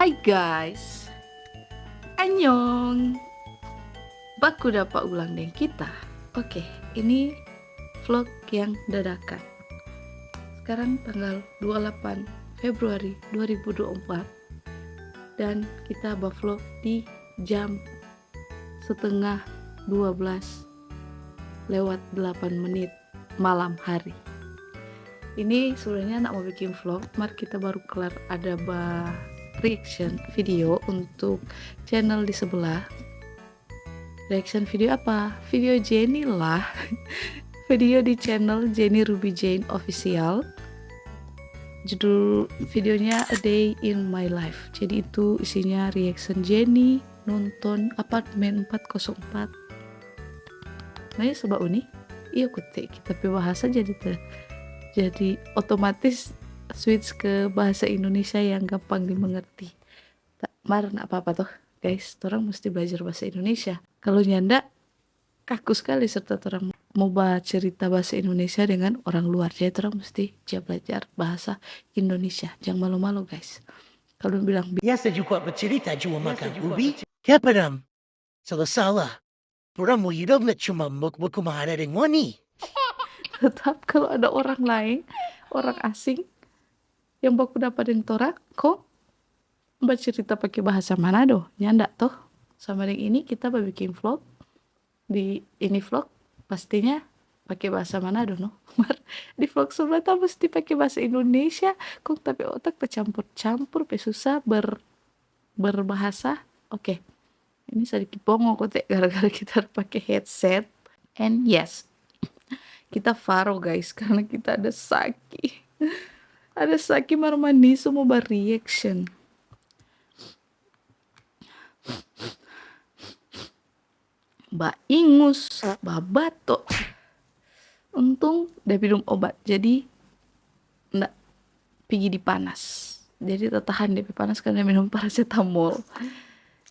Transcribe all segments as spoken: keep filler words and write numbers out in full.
Hey guys, annyeong. Baku dapa ulang deng kita. Oke, ini vlog yang dadakan. Sekarang tanggal dua puluh delapan Februari dua ribu dua puluh empat, dan kita ba-vlog di jam setengah dua belas lewat delapan menit malam hari. Ini sebenarnya nak mau bikin vlog, mar kita baru kelar ada ba reaction video untuk channel di sebelah. Reaction video apa? Video Jenny lah. Video di channel Jenny Ruby Jane Official. Judul videonya A Day in My Life. Jadi itu isinya reaction Jenny nonton Apartemen empat kosong empat. Nah, ya, sebab uni, iya, kute kita pe bahasa jadi te, jadi otomatis switch ke bahasa Indonesia yang gampang dimengerti. Ta-, mar ndak apa-apa toh, guys, torang musti belajar bahasa Indonesia. Kalau nyanda, kaku skali serta torang mo bacerita bahasa Indonesia dengan orang luar. Jadi torang musti ja belajar bahasa Indonesia. Jang malu-malu, guys. Kalau bilang bi- Biasa juga bercerita juga makan ubi. Siapa nam? Salah-salah. Orang mo hidup nggak cuma muk-, muk mahana deng ngoni. Tetap kalau ada orang lain, orang asing yang baku dapa deng torang, kong bacerita pake bahasa Manado, nyanda toh? Sama deng ini kita babikin vlog. Di ini vlog pastinya pake bahasa Manado, no? Mar di vlog sebelah ta musti pake bahasa Indonesia, kong tapi otak tacampur-campur, pe susah ber-, berbahasa. Oke. Ini sadiki pongo kote gara-gara kita pake headset. And yes, kita faro, guys, karena kita ada saki. Ada saki mar maniso mo ba-reaction. Baingus, babato. Untung da minum obat, jadi nda pigi di panas. Jadi tatahan dia pe panas karena minum paracetamol.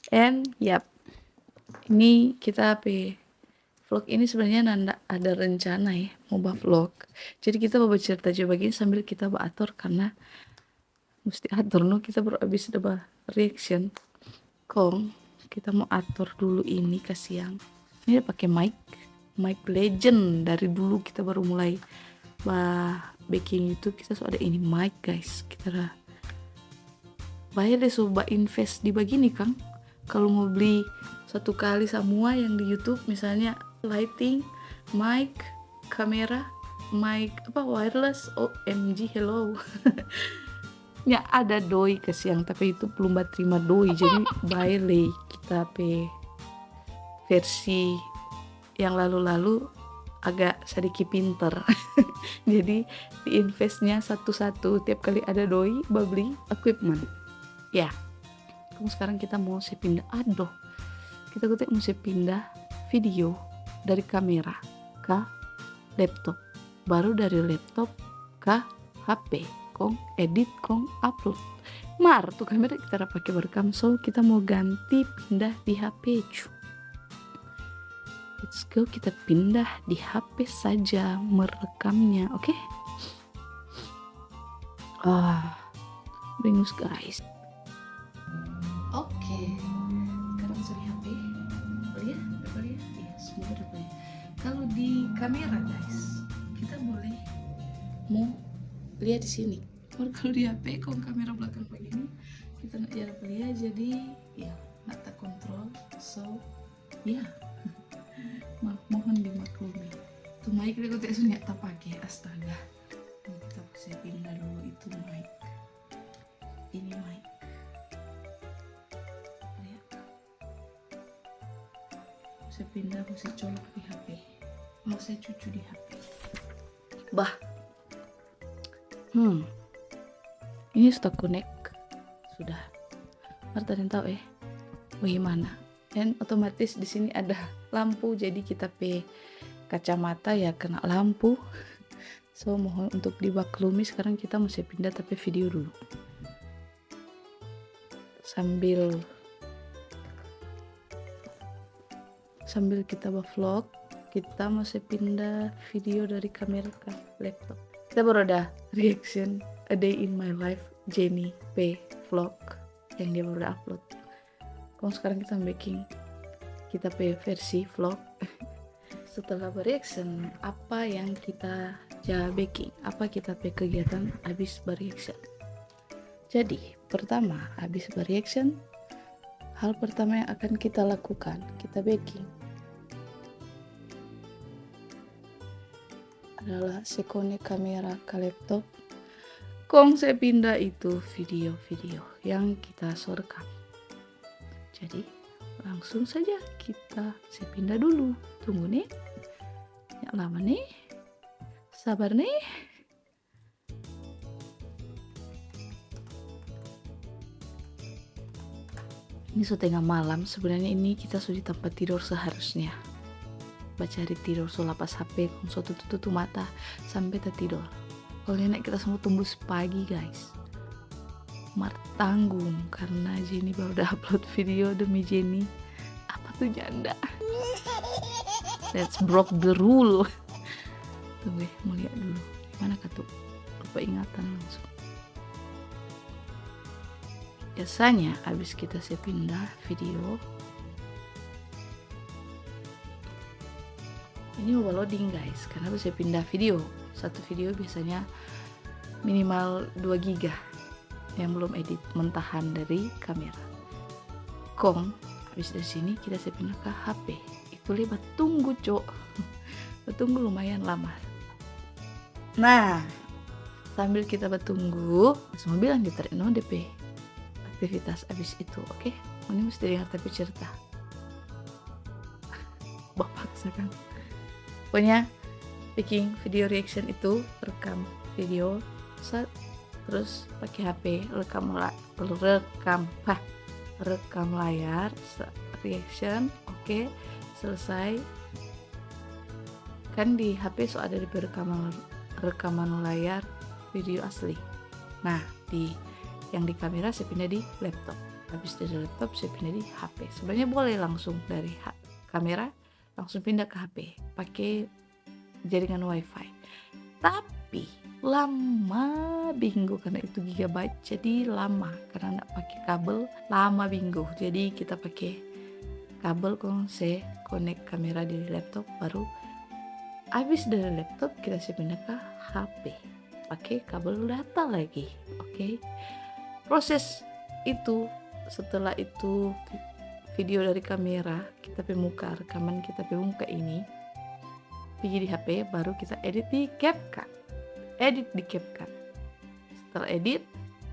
And yap, ini kita pe vlog ini sebenarnya nanda ada rencana ya mau ba-vlog. Jadi kita mau bercerita juga begini sambil kita ba-ator karena musti ator no, kita baru abis da ba-reaction. Kong kita mau ator dulu ini kasiang. Ini da pake mic, mic legend dari dulu kita baru mulai ba-, bikin YouTube, kita so ada ini mic, guys. Kita da bae le so ba-invest di bagini, kang. Kalau mau beli satu kali samua yang di YouTube, misalnya lighting, mic, kamera, mic apa, wireless, O M G, hello. Nya ada doi kasiang, tapi itu belum baterima doi, jadi bae le kita pe versi yang lalu-lalu agak sadiki pinter. Jadi di-investnya satu-satu, tiap kali ada doi babli equipment. Ya. Kong sekarang kita mau se pindah, adoh, kita kote mau se pindah video dari kamera ka laptop, baru dari laptop ka H P, kong edit, kong upload. Mar tu kamera kita da pake barekam, so kita mau ganti pindah di H P ju. Let's go, kita pindah di H P saja merekamnya, oke? Ah, baingus, guys. Oke, sekarang so di H P. Boleh ya? Boleh ya? Iya, semoga dapat ya. Kalau di kamera, guys, kita boleh mo lia di sini. Mar kalau di H P, kong kamera belakang begini, kita nggak jarang lia, jadi ya nggak terkontrol. So, ya, ma-, mohon dimaklumi. Tu mic le kote so nya tapake, astaga. Ini kita se pindah dulu itu mic. Ini mic. Lihat. Se pindah, se colok di H P. Mau se cucu di H P. Bah. Hmm. Ini sudah connect. Sudah. Mar tading tau, eh, bagaimana. Dan otomatis di sini ada lampu, jadi kita pe kacamata ya kena lampu. So, mohon untuk dimaklumi, sekarang kita mau se pindah tapi video dulu. Sambil, sambil kita ba-vlog, kita mau se pindah video dari kamera ke laptop. Kita baru ada reaction A Day in My Life, Jenny pe vlog. yang dia baru upload. Kong sekarang kita bikin kita pe versi vlog. Setelah bereaction, apa yang kita ja beking? Apa kita pe kegiatan abis bereaction? Jadi, pertama, abis bereaction, hal pertama yang akan kita lakukan, kita beking adalah se konek kamera ka laptop, kong se pinda itu video-video yang kita so rekam. Jadi, langsung saja kita se pinda dulu. Tunggu ne. Yang lama ne. Sabar ne. Ini so tengah malam, sebenarnya ini kita so di tempat tidur seharusnya. Bacari tidur, so lapas H P, kong so tutu-tutu mata sampe tatidor. Kalau enak kita semua tumbus pagi, guys. Mar tanggung karena Jenny baru da upload video demi Jenny. Apa tuh janda? Let's broke the rule. Tunggu ya, mau lihat dulu. Mana katu? Lupa ingatan langsung. Biasanya abis kita se pinda video, ini mau loading guys, karena abis se pinda video, satu video biasanya minimal dua giga yang belum edit mentahan dari kamera. Kong abis dari sini kita se pinda ka H P. Itu le batunggu, cok. Batunggu lumayan lama. Nah, sambil kita batunggu, semua bilang kita no depe aktivitas abis itu, oke? Ngoni musti dengar tapi cerita. Bapaksa kan. Pokoknya bikin video reaction itu, rekam video, set, terus pakai H P, rekam la-, rekam, pah, rekam layar, se-, reaction, oke, selesai. Kan di H P so ada di rekaman, rekaman layar video asli. Nah, di, yang di kamera se pinda di laptop. Habis dari laptop se pinda di H P. Sebenarnya boleh langsung dari ha-, kamera langsung pinda ke H P, pake jaringan wifi. Tapi lama binggo karena itu gigabyte, jadi lama karena nda pake kabel, lama binggo. Jadi kita pake kabel kong se konek kamera dari laptop, baru abis dari laptop kita se pinda ka H P. Pake kabel data lagi, oke? Proses itu, setelah itu vi-, video dari kamera, kita pe muka, rekaman kita pe muka ini, pigi di H P, baru kita edit di CapCut. Edit di CapCut. Setelah edit,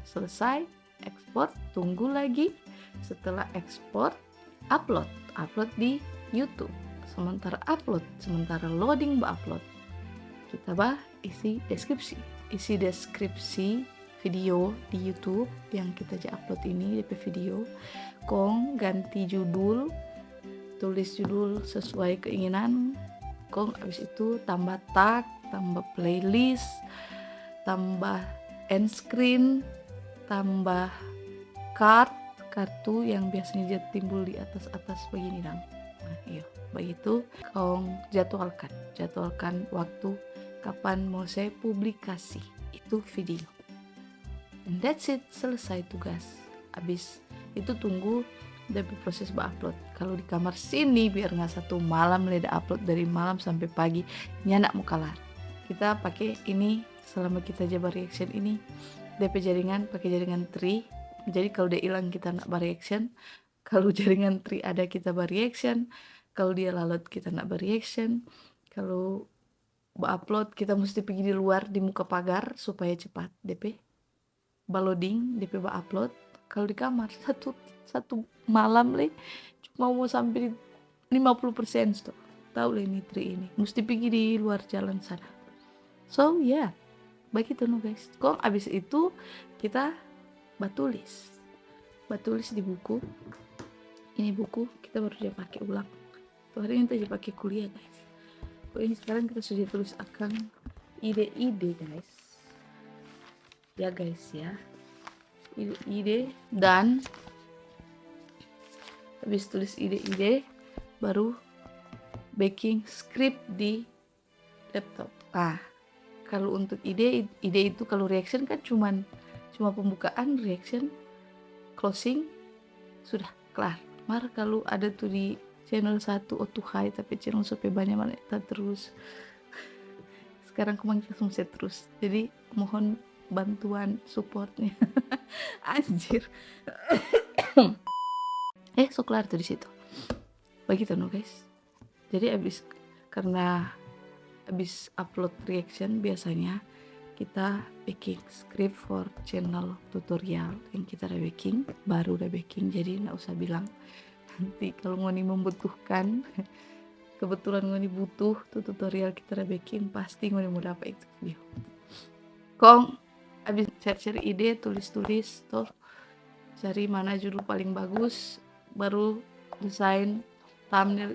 selesai, ekspor, tunggu lagi. Setelah ekspor, upload. Upload di YouTube. Sementara upload, sementara loading ba-upload, kita ba isi deskripsi. Isi deskripsi video di YouTube yang kita ja upload ini, depe video. Kong ganti judul, tulis judul sesuai keinginan. Kong abis itu tambah tag, tambah playlist, tambah end screen, tambah card, kartu yang biasanya ja timbul di atas-atas bagini dang. Nah, iyo, bagitu. Kong jadwalkan, jadwalkan waktu kapan mo se publikasi itu video. And that's it, selesai tugas. Abis itu tunggu depe proses ba-upload. Kalu di kamar sini, biar nggak satu malam le da upload, dari malam sampe pagi, nyanda mo kalar. Kita pake ini selama kita ja ba-reaction ini, depe jaringan pake jaringan tri. Jadi kalu dia ilang, kita nda ba-reaction. Kalu jaringan tri ada, kita ba-reaction. Kalu dia lalot, kita nda ba-reaction. Kalu ba-upload, kita musti pigi di luar, di muka pagar, supaya cepat depe ba-loading, depe ba-upload. Kalu di kamar, satu, satu malam le cuma mo sampe di lima puluh persen sto. Tau le ni tri ini, musti pigi di luar jalan sana. So, ya, bagitu no, guys. Kong abis itu kita batulis. Batulis di buku. Ini buku kita baru ja pake ulang. Tu hari ini kita ja pake kuliah, guys. Kong ini sekarang kita sudah tulis akang ide-ide, guys. Ya, guys, ya. Ide-ide dan habis tulis ide-ide, baru bikin script di laptop. Ah, kalu untuk ide, ide itu kalu reaction kan cuman, cuma pembukaan, reaction, closing, sudah, klar. Mar kalu ada tu di channel satu, oh Tuhan, tapi channel so pe banya mana ta terus. Sekarang kong kita sumse terus. Jadi mohon bantuan supportnya. Anjir. Eh, so klar tu di situ. Bagitu no, guys. Jadi abis, karena abis upload reaction, biasanya kita bikin script for channel tutorial yang kita ada bikin, baru ada bikin. Jadi nggak usah bilang nanti kalau ngoni membutuhkan, kebetulan ngoni butuh tu tutorial kita ada bikin, pasti ngoni mau dapat itu video. Kong abis cari-cari ide, tulis-tulis tuh, cari mana judul paling bagus, baru desain thumbnail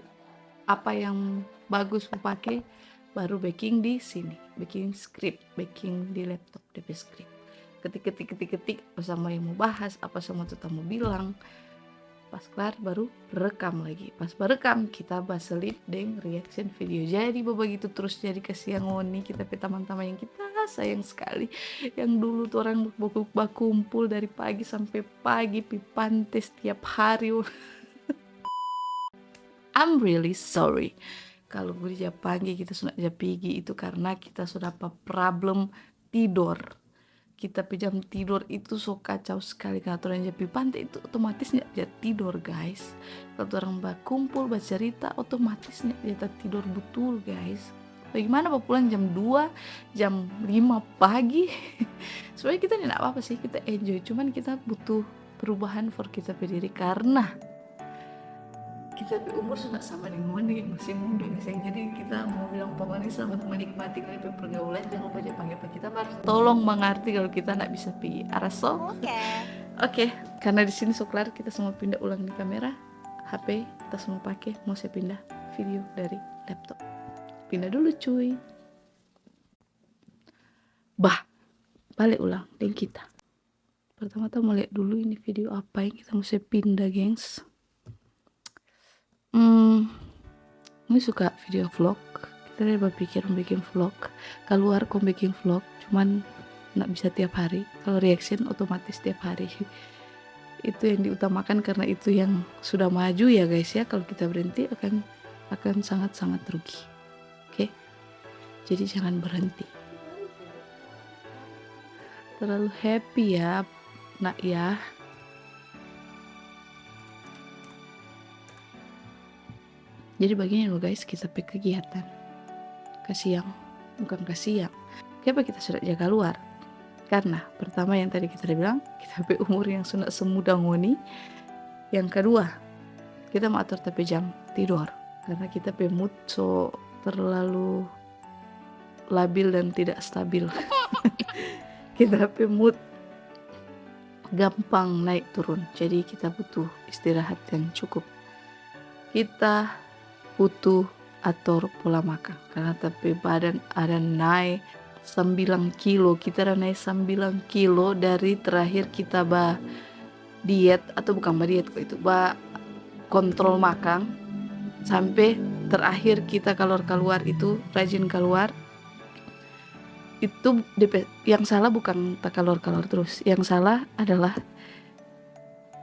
apa yang bagus mo pake, baru bikin di sini, bikin script, bikin di laptop depe script. Ketik, ketik, ketik, ketik, apa sama yang mo bahas, apa sama tu ta mo bilang. Pas klar, baru rekam lagi. Pas barekam, kita baselip deng reaction video. Jadi, bagitu terus jadi kasiang ngoni, kita pe tamang-tamang yang kita sayang skali. Yang dulu tu orang baku-, bakumpul dari pagi sampe pagi pi pante setiap hari. I'm really sorry. Kalu ngoni ja pagi, kita so nda ja pigi, itu karna kita so dapa problem tidor. Kita pe jam tidor itu so kacau skali, karna torang ja pi pante itu otomatis nda ja tidor, guys. Kalu torang bakumpul, bacarita, otomatis nda ja tatidor butul, guys. Bagimana bapulang jam dua, jam lima pagi? Sebenarnya kita ni nda apa-apa sih, kita enjoy. Cuman kita butuh perubahan for kita pe diri, karna kita pe umur so nda sama deng ngoni yang masih muda, guys. Jadi kita mau bilang pa ngoni selamat menikmati ngoni pe pergaulan, jangan lupa ja pangge pa kita, mar tolong mangarti kalu kita nda bisa pigi. Araso? Oke. Oke, karna di sini so klar, kita so mo pinda ulang di kamera. H P ta so mo pake, mo se pinda video dari laptop. Pinda dulu, cuy. Bah, bale ulang deng kita. Pertama, ta mo lia dulu ini video apa yang kita mo se pinda, gengs. Hmm, ini suka video vlog. Kita dari bapikir mo bikin vlog, kaluar kong bikin vlog, cuman nda bisa tiap hari. Kalu reaction otomatis tiap hari. Itu yang diutamakan karna itu yang sudah maju ya, guys, ya. Kalu kita berhenti akan, akan sangat-sangat rugi. Oke? Jadi jangan berhenti. Terlalu happy ya, nak ya. Jadi bagini lo, guys, kita pe kegiatan. Kasiang, bukan kasiang. Kiapa kita so nda ja kaluar? Karna pertama yang tadi kita da bilang, kita pe umur yang so nda semuda ngoni. Yang kedua, kita mo ator ta pe jam tidor. Karna kita pe mood so terlalu labil dan tidak stabil. Kita pe mood gampang naik turun. Jadi kita butuh istirahat yang cukup. Kita butuh ator pola makang. Karna ta pe badan ada nae sambilang kilo. Kita ada nae sambilang kilo dari terakhir kita ba diet, atau bukan ba diet kok itu, ba kontrol makang, sampe terakhir kita kaluar-kaluar itu, rajin kaluar. Itu depe, yang salah bukan ta kaluar-kaluar terus. Yang salah adalah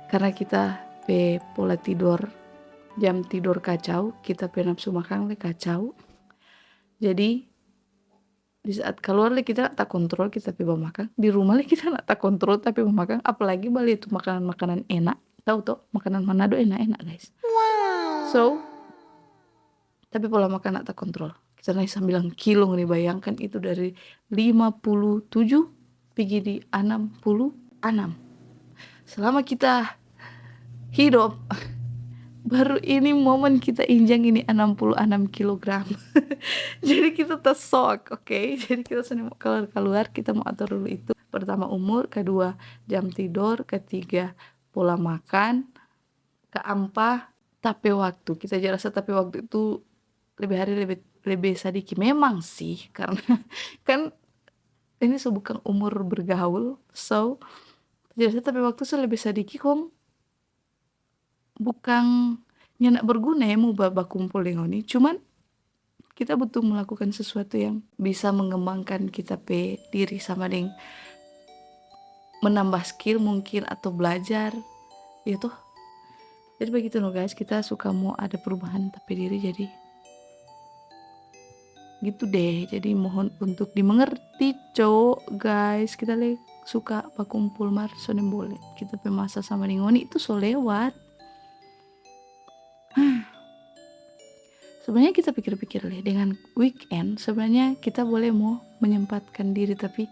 karna kita pe pola tidor, jam tidor kacau, kita pe nafsu makang lei kacau. Jadi, di saat kaluar lei kita nda ta kontrol kita pe bamakang, di rumah lei kita nda ta kontrol ta pe bamakang, apalagi bali tu makanan-makanan enak. Tau to, makanan Manado enak-enak, guys. Wow. So, ta pe pola makang nda ta kontrol. Kita nae sambilang kilo, ngoni bayangkan itu dari lima puluh tujuh pigi di anam puluh anam. Selama kita hidup, baru ini momen kita injang ini anam puluh anam kilogram. Jadi kita ta sok, oke? Jadi kita so nda mo kaluar-kaluar, kita mo ator dulu itu. Pertama umur, kedua jam tidor, ketiga pola makan, keampa ta pe waktu. Kita ja rasa ta pe waktu itu lebe hari lebe, lebe sadiki. Memang sih, karna kan ini so bukang umur bergaul, so ta ja rasa ta pe waktu so lebe sadiki, kong bukang nyanda berguna ya mo ba-, bakumpul deng ngoni. Cuman kita butuh melakukan sesuatu yang bisa mengembangkan kita pe diri, sama deng menambah skill mungkin, atau belajar, Iya toh. Jadi begitu no guys, kita suka mo ada perubahan tapi diri, jadi gitu deh. Jadi mohon untuk dimengerti, cowok, guys. Kita le suka bakumpul mar so nimbole. Kita pe masa sama deng ngoni itu so lewat. Sebenarnya kita pikir-pikir le, dengan weekend sebenarnya kita boleh mo menyempatkan diri, tapi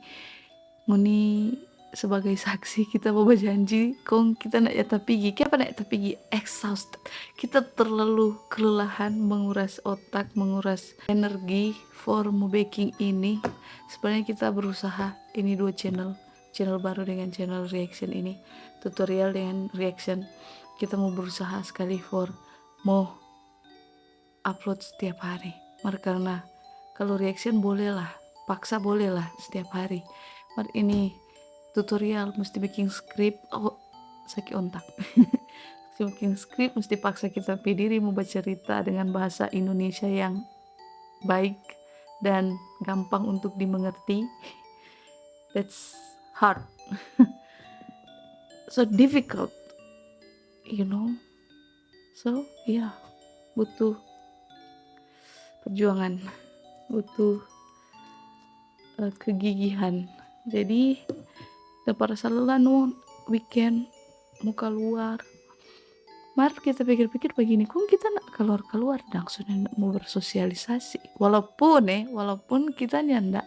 ngoni sebagai saksi kita mo bajanji kong kita nak ya tapigi. Kiapa nak ya tapigi? Exhausted. Kita terlalu kelelahan, menguras otak, menguras energi for mo beking ini. Sebenarnya kita berusaha ini dua channel, channel baru dengan channel reaction ini, tutorial dengan reaction. Kita mo berusaha sekali for mo upload setiap hari. Mar karna kalau reaction boleh lah, paksa boleh lah setiap hari. Mar ini tutorial, musti biking skrip, oh, saki ontak. Musti biking skrip, musti paksa kita pe diri mo bacerita dengan bahasa Indonesia yang baik dan gampang untuk dimengerti. That's hard. So difficult, you know. So, ya, butuh perjuangan, butuh, eh, kegigihan. Jadi, dapa rasa lelah no, weekend mo kaluar. Mar kita pikir-pikir bagini, kong kita nak kaluar-kaluar dang, so nyanda mo bersosialisasi. Walaupun, eh, walaupun kita nyanda,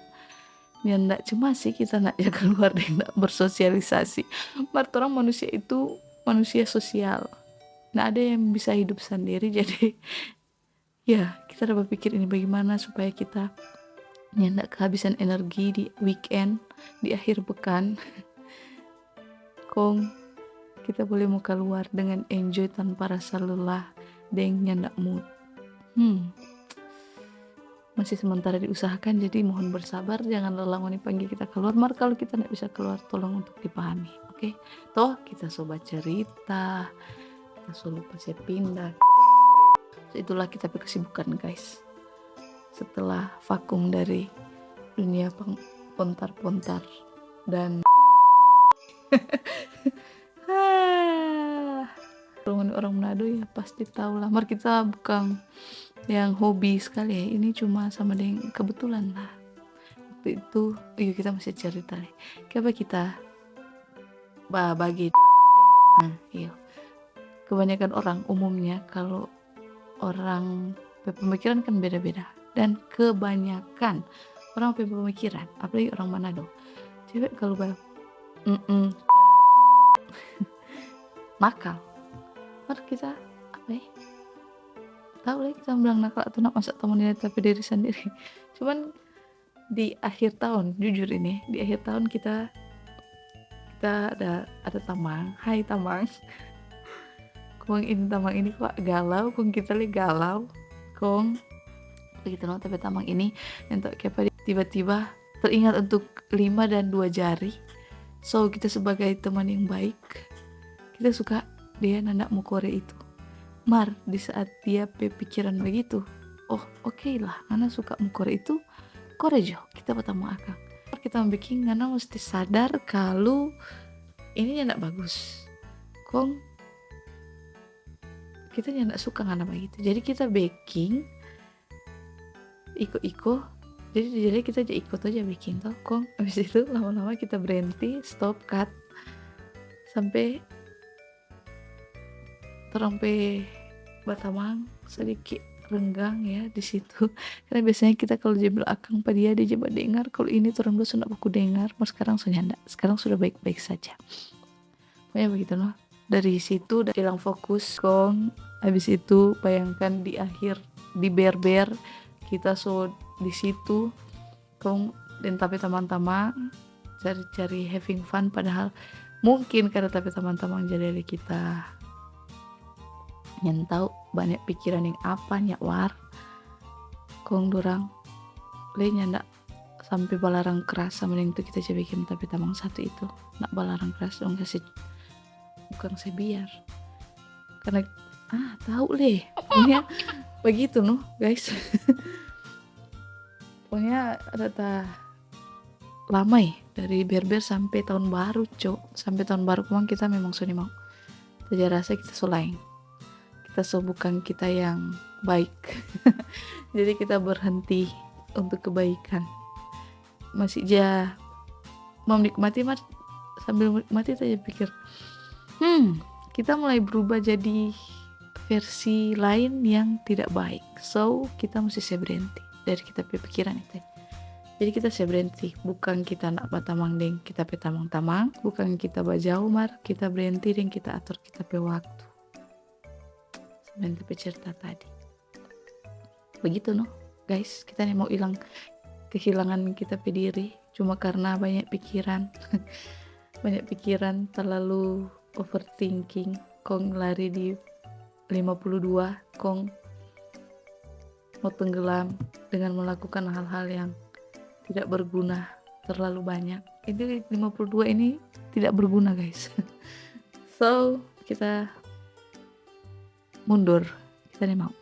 nyanda cemasi kita nak ja kaluar deng nak bersosialisasi. Mar torang manusia itu manusia sosial. Nah, ada yang bisa hidup sendiri, jadi ya, kita ada berpikir ini bagaimana supaya kita nyanda kehabisan energi di weekend, di akhir pekan. Kong kita boleh mo kaluar dengan enjoy tanpa rasa lelah deng nyanda mood. Hmm. Masih sementara diusahakan, jadi mohon bersabar, jangan lelah ngoni pangge kita kaluar. Mar kalau kita ndak bisa kaluar, tolong untuk dipahami, oke? Toh, kita so bacerita, kita so lupa se pinda. So, itulah kita pe kesibukan, guys. Setelah vakum dari dunia peng-, pontar-pontar dan Ah, kalau ngoni orang Manado ya pasti tahu lah. Mar kita bukan yang hobi sekali ya. Ini cuma sama deng kebetulan lah. Waktu itu, iyo, kita masih cerita le. Kiapa kita ba-, bagi. Nah, iyo. Kebanyakan orang umumnya kalau orang pe pemikiran kan beda-beda. Dan kebanyakan orang pe pemikiran, apalagi orang Manado, cewek kalau ba-, mm-mm, nakal. Mar kita, apa ya? Tahu lah kita bilang nakal atau nak masa teman ini tapi diri sendiri. Cuman di akhir tahun, jujur ini, di akhir tahun kita, kita ada, ada tamang. Hai, tamang. Kong ini tamang ini kong galau, kong kita le galau. Kong begitu no, tapi tamang ini, untuk kiapa dia tiba-tiba teringat untuk lima dan dua jari. So, kita sebagai teman yang baik, kita suka dia nanda mo kore itu. Mar, di saat dia pe pikiran begitu, oh, oke lah, ngana suka mo kore itu, kore jo, kita batamang akang. Mar kita mo beking, ngana musti sadar kalu ini nyanda bagus. Kong kita nyanda suka ngana bagitu. Jadi kita beking iko-iko. Jadi, jadi kita ja iko to ja beking to. Kong abis itu lama-lama kita berhenti, stop, cut. Sampe torang pe batamang sadiki renggang ya di situ. Karena biasanya kita kalau ja bilang akang pa dia, dia ja badengar. Kalau ini torang dua so nda baku dengar, mar skarang so nyanda. Skarang sudah baik-baik saja. Pokoknya begitu no. Dari situ udah hilang fokus, kong abis itu bayangkan di akhir, di berber, kita so di situ, kong deng tapi tamang-tamang cari-cari having fun, padahal mungkin karena tapi tamang-tamang jadi kita nyanda tau banyak pikiran yang apa nya war. Kong dorang le nyanda sampe balarang keras sama deng tu kita ja beking tapi tamang satu itu. Nak balarang keras dong, kasi bukang se biar. Karena, ah, tau le. Pokoknya begitu no, guys. Pokoknya ada ta lama ya, dari berber sampe tahun baru, cok. Sampe tahun baru kemang kita memang so nimau. Kita ja rasa kita so laeng. Kita so bukang kita yang baik. Jadi kita berhenti untuk kebaikan. Masih ja menikmati, mar sambil menikmati kita ja pikir, hmm, kita mulai berubah jadi versi lain yang tidak baik. So, kita mesti se berhenti dari kita pe pikiran itu. Jadi kita se berhenti, bukang kita nda batamang deng kita pe tamang-tamang, bukang kita bajauh, mar kita berhenti deng kita ator kita pe waktu. Seperti pe cerita tadi. Begitu no, guys, kita ni mau ilang, kehilangan kita pe diri cuma karna banyak pikiran. Banyak pikiran, terlalu overthinking, kong lari di lima puluh dua, kong mo tenggelam dengan melakukan hal-hal yang tidak berguna terlalu banyak. Ini lima puluh dua ini tidak berguna, guys. So, kita mundur, kita ni mau.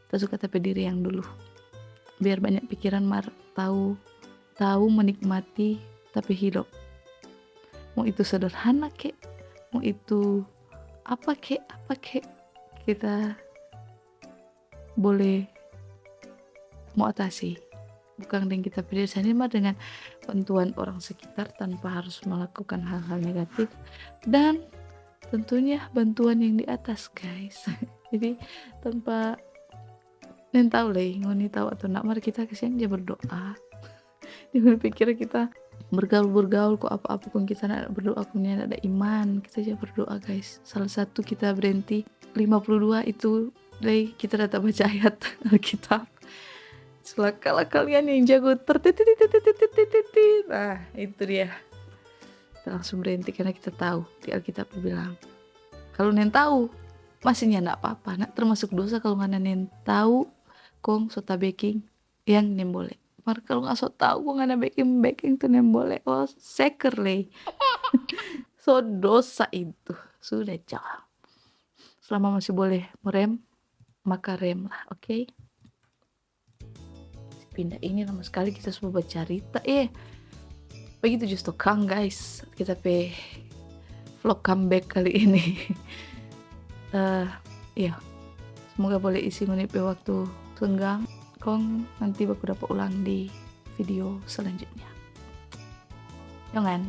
Kita suka ta pe diri yang dulu. Biar banyak pikiran, mar tau, tau menikmati ta pe hidop. Mo itu sederhana ke, mo itu apa ke, apa ke, kita boleh mo atasi. Bukang deng kita pe diri sandiri, mar dengan bantuan orang sekitar tanpa harus melakukan hal-hal negatif. Dan tentunya bantuan yang di atas, guys. Jadi tanpa, nintau lei ngoni tau atau nda, mar kita kasiang ja berdoa. Jangan pikir kita bergaul-bergaul ko apa-apa kong kita nda berdoa, kong nda ada iman. Kita ja berdoa, guys. Salah satu kita berhenti lima puluh dua itu lei kita da ta baca ayat Alkitab. Celakalah kalian yang jago tertitit. Nah, itu dia. Kita langsung berhenti karena kita tahu di Alkitab bilang, kalau nintau, masih nyanda apa-apa. Nah, termasuk dosa kalau ngana nintau kong so ta beking yang nimbole. Mar kalau ngana so tau kong ngana beking, beking tu nimbole, oh, seker lei. So dosa itu. Sudah, jauh. Selama masih boleh merem, maka remlah, oke? Pindah ini lama sekali kita semua bacarita, eh. Begitu just kang, guys, kita pe vlog comeback kali ini. Eh, iya, semoga boleh isi ngoni pe waktu senggang. Kong nanti baku dapa ulang di video selanjutnya. Jangan.